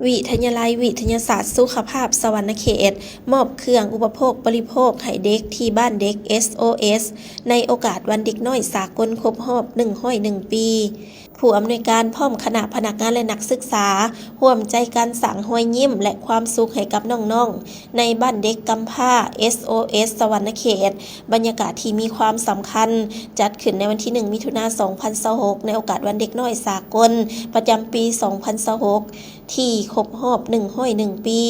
ວິທະຍາໄລວິທະຍາສາດສຸຂະພາບສະຫວັນນະເຂດ ມອບເຄື່ອງອຸປະໂພກບໍລິໂພກໃຫ້ເດັກທີ່ບ້ານເດັກ ເອສໂອເອສ ໃນໂອກາດວັນເດັກນ້ອຍສາກົນຄົບຮອບໜຶ່ງຮ້ອຍໜຶ່ງປີ. ຜູ້ອຳນວຍການພ້ອມຄະນະພະນັກງານ ແລະ ນັກສຶກສາ ຮ່ວມໃຈກັນສ້າງຮອຍຍິ້ມ ແລະ ຄວາມສຸກໃຫ້ກັບນ້ອງໆ ໃນບ້ານເດັກກຳພ້າ ເອສໂອເອສ ສະຫວັນນະເຂດ. ບັນຍາກາດທີ່ມີຄວາມສຳຄັນ ຈັດຂຶ້ນໃນວັນທີໜຶ່ງ ມິຖຸນາ ສອງພັນຊາວຫົກ ໃນໂອກາດວັນເດັກນ້ອຍສາກົນ ປະຈຳປີ ສອງພັນຊາວຫົກ ທີ່ຄົບຮອບໜຶ່ງຮ້ອຍໜຶ່ງປີ.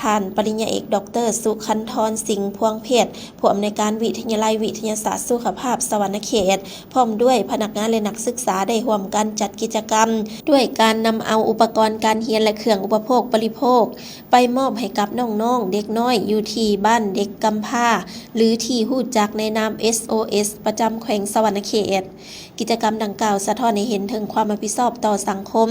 ທ່ານປະລິນຍາເອກ ດອກເຕີ ສຸຄັນທອນ ສິງພວງເພັດ ຜູ້ອຳນວຍການວິທະຍາໄລວິທະຍາສາດສຸຂະພາບສະຫວັນນະເຂດ ພ້ອມດ້ວຍພະນັກງານ ແລະ ນັກສຶກສາ ໄດ້ຮ່ວມກັນຈັດກິດຈະກຳ ດ້ວຍການນຳເອົາອຸປະກອນການຮຽນ ແລະ ເຄື່ອງອຸປະໂພກບໍລິໂພກ ໄປມອບໃຫ້ກັບນ້ອງໆເດັກນ້ອຍຢູ່ທີ່ບ້ານເດັກກຳພ້າ ຫຼື ທີ່ຮູ້ຈັກໃນນາມ ເອສໂອເອສ ປະຈຳແຂວງສະຫວັນນະເຂດ. ກິດຈະກຳດັ່ງກ່າວສະທ້ອນໃຫ້ເຫັນເຖິງຄວາມຮັບຜິດຊອບຕໍ່ສັງຄົມ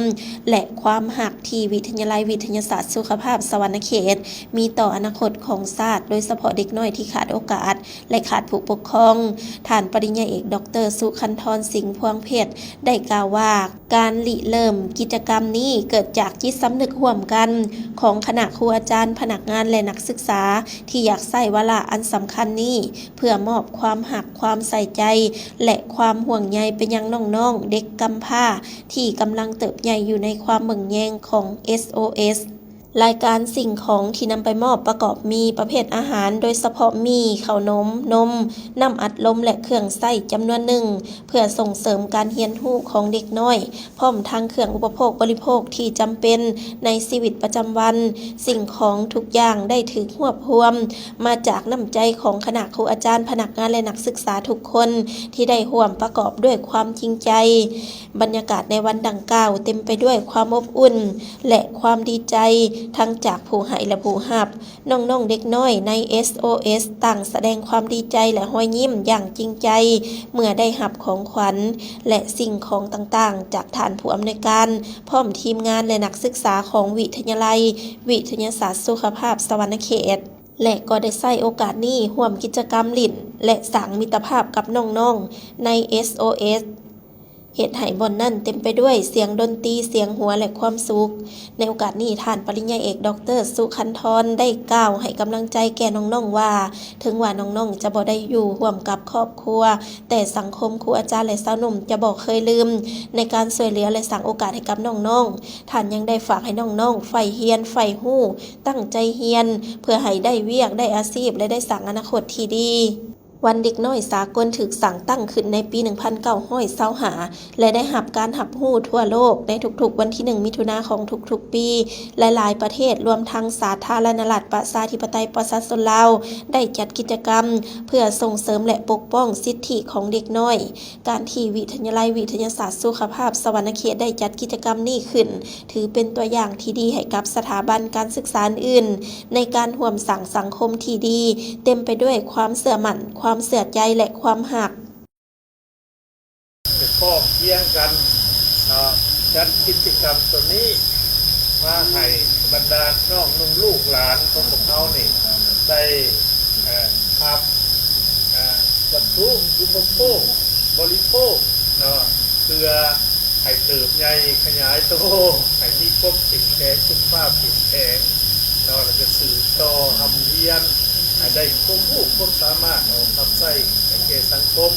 ແລະ ຄວາມຮັກທີ່ວິທະຍາໄລວິທະຍາສາດສຸຂະພາບສະຫວັນນະເຂດ ມີຕໍ່ອະນາຄົດຂອງຊາດ, ໂດຍສະເພາະເດັກນ້ອຍທີ່ຂາດໂອກາດ ແລະ ຂາດຜູ້ປົກຄອງ. ທ່ານປະລິນຍາເອກ ດອກເຕີ ສຸຄັນທອນ ສິງພວງເພັດ ໄດ້ກ່າວວ່າ ການລິເລີ່ມກິດຈະກຳນີ້ເກີດຈາກຈິດສຳນຶກຮ່ວມກັນຂອງຄະນະຄູອາຈານ, ພະນັກງານ ແລະ ນັກສຶກສາ ທີ່ຢາກໃຊ້ວາລະອັນສຳຄັນນີ້ ເພື່ອມອບຄວາມຮັກ, ຄວາມໃສ່ໃຈ ແລະ ຄວາມຫ່ວງໃຍໄປຍັງນ້ອງໆເດັກກຳພ້າ ທີ່ກຳລັງເຕີບໃຫຍ່ຢູ່ໃນຄວາມເບິ່ງແຍງຂອງ ເອສໂອເອສ. ລາຍການສິ່ງຂອງທີ່ນຳໄປມອບປະກອບມີປະເພດອາຫານ, ໂດຍສະເພາະໝີ່, ເຂົ້າໜົມ, ນົມ, ນ້ຳອັດລົມ ແລະ ເຄື່ອງໃຊ້ຈຳນວນໜຶ່ງ ເພື່ອສົ່ງເສີມການຮຽນຮູ້ຂອງເດັກນ້ອຍ, ພ້ອມທັງເຄື່ອງອຸປະໂພກບໍລິໂພກທີ່ຈຳເປັນໃນຊີວິດປະຈຳວັນ. ສິ່ງຂອງທຸກຢ່າງໄດ້ຖືກຮວບຮວມມາຈາກນ້ຳໃຈຂອງຄະນະຄູອາຈານ, ພະນັກງານ ແລະ ນັກສຶກສາທຸກຄົນ ທີ່ໄດ້ຮ່ວມປະກອບດ້ວຍຄວາມຈິງໃຈ. ບັນຍາກາດໃນວັນດັ່ງກ່າວເຕັມໄປດ້ວຍຄວາມອົບອຸ່ນ ແລະ ຄວາມດີໃຈ ທັງຈາກຜູ້ໃຫ້ ແລະ ຜູ້ຮັບ. ນ້ອງໆເດັກນ້ອຍໃນ ເອສໂອເອສ ຕ່າງສະແດງຄວາມດີໃຈ ແລະ ຮອຍຍິ້ມຢ່າງຈິງໃຈ ເມື່ອໄດ້ຮັບຂອງຂວັນ ແລະ ສິ່ງຂອງຕ່າງໆ ຈາກທ່ານຜູ້ອຳນວຍການ ພ້ອມທີມງານ ແລະ ນັກສຶກສາຂອງວິທະຍາໄລວິທະຍາສາດສຸຂະພາບສະຫວັນນະເຂດ ແລະ ກໍໄດ້ໃຊ້ໂອກາດນີ້ຮ່ວມກິດຈະກຳຫຼິ້ນ ແລະ ສ້າງມິດຕະພາບກັບນ້ອງໆໃນ ເອສໂອເອສ ເຮັດໃຫ້ບ່ອນນັ້ນເຕັມໄປດ້ວຍສຽງດົນຕີ, ສຽງຫົວ ແລະ ຄວາມສຸກ. ໃນໂອກາດນີ້, ທ່ານປະລິນຍາເອກ ດອກເຕີ ສຸຄັນທອນ ໄດ້ກ່າວໃຫ້ກຳລັງໃຈແກ່ນ້ອງໆວ່າ ເຖິງວ່ານ້ອງໆຈະບໍ່ໄດ້ຢູ່ຮ່ວມກັບຄອບຄົວ, ແຕ່ສັງຄົມ, ຄູອາຈານ ແລະ ຊາວໜຸ່ມຈະບໍ່ເຄີຍລືມໃນການຊ່ວຍເຫຼືອ ແລະ ສ້າງໂອກາດໃຫ້ກັບນ້ອງໆ. ທ່ານຍັງໄດ້ຝາກໃຫ້ນ້ອງໆໃຝ່ຮຽນ, ໃຝ່ຮູ້, ຕັ້ງໃຈຮຽນ ເພື່ອໃຫ້ໄດ້ວຽກ, ໄດ້ອາຊີບ ແລະ ໄດ້ສ້າງອະນາຄົດທີ່ດີ. ວັນເດັກນ້ອຍສາກົນຖືກສ້າງຕັ້ງຂຶ້ນໃນປີໜຶ່ງພັນເກົ້າຮ້ອຍຊາວຫ້າ ແລະ ໄດ້ຮັບການຮັບຮູ້ທົ່ວໂລກໃນທຸກໆວັນທີໜຶ່ງ ມິຖຸນາຂອງທຸກໆປີ. ຫຼາຍໆປະເທດ, ລວມທັງສາທາລະນະລັດ ປະຊາທິປະໄຕ ປະຊາຊົນລາວ ໄດ້ຈັດກິດຈະກຳເພື່ອສົ່ງເສີມ ແລະ ປົກປ້ອງສິດທິຂອງເດັກນ້ອຍ. ການທີ່ວິທະຍາໄລວິທະຍາສາດສຸຂະພາບສະຫວັນນະເຂດໄດ້ຈັດກິດຈະກຳນີ້ຂຶ້ນ ຖືເປັນຕົວຢ່າງທີ່ດີໃຫ້ກັບສະຖາບັນການສຶກສາອື່ນໆ ໃນການຮ່ວມສ້າງສັງຄົມທີ່ດີ ເຕັມໄປດ້ວຍຄວາມເຊື່ອໝັ້ນ, ຄວາມເຊື່ອໃຈ ແລະ ຄວາມຮັກ. ໄປພ້ອມພຽງກັນເນາະ ຈັດກິດຈະກຳຕົວນີ້ມາໃຫ້ບັນດານ້ອງນຸ່ງລູກຫຼານຂອງພວກເຮົານີ້ໄດ້ ເອີ ຮັບ ເອີ ວັດຖຸອຸປະໂພກບໍລິໂພກເນາະ ເພື່ອໃຫ້ເຕີບໃຫຍ່ຂະຫຍາຍໂຕ ໃຫ້ມີຄວາມເຂັ້ມແຂງ ສຸຂະພາບເຂັ້ມແຂງເນາະ ແລ້ວກໍສືບຕໍ່ຮ່ຳຮຽນ ໃຫ້ໄດ້ຄວາມຮູ້ຄວາມສາມາດອອກຮັບໃຊ້ໃຫ້ແກ່ສັງຄົມ.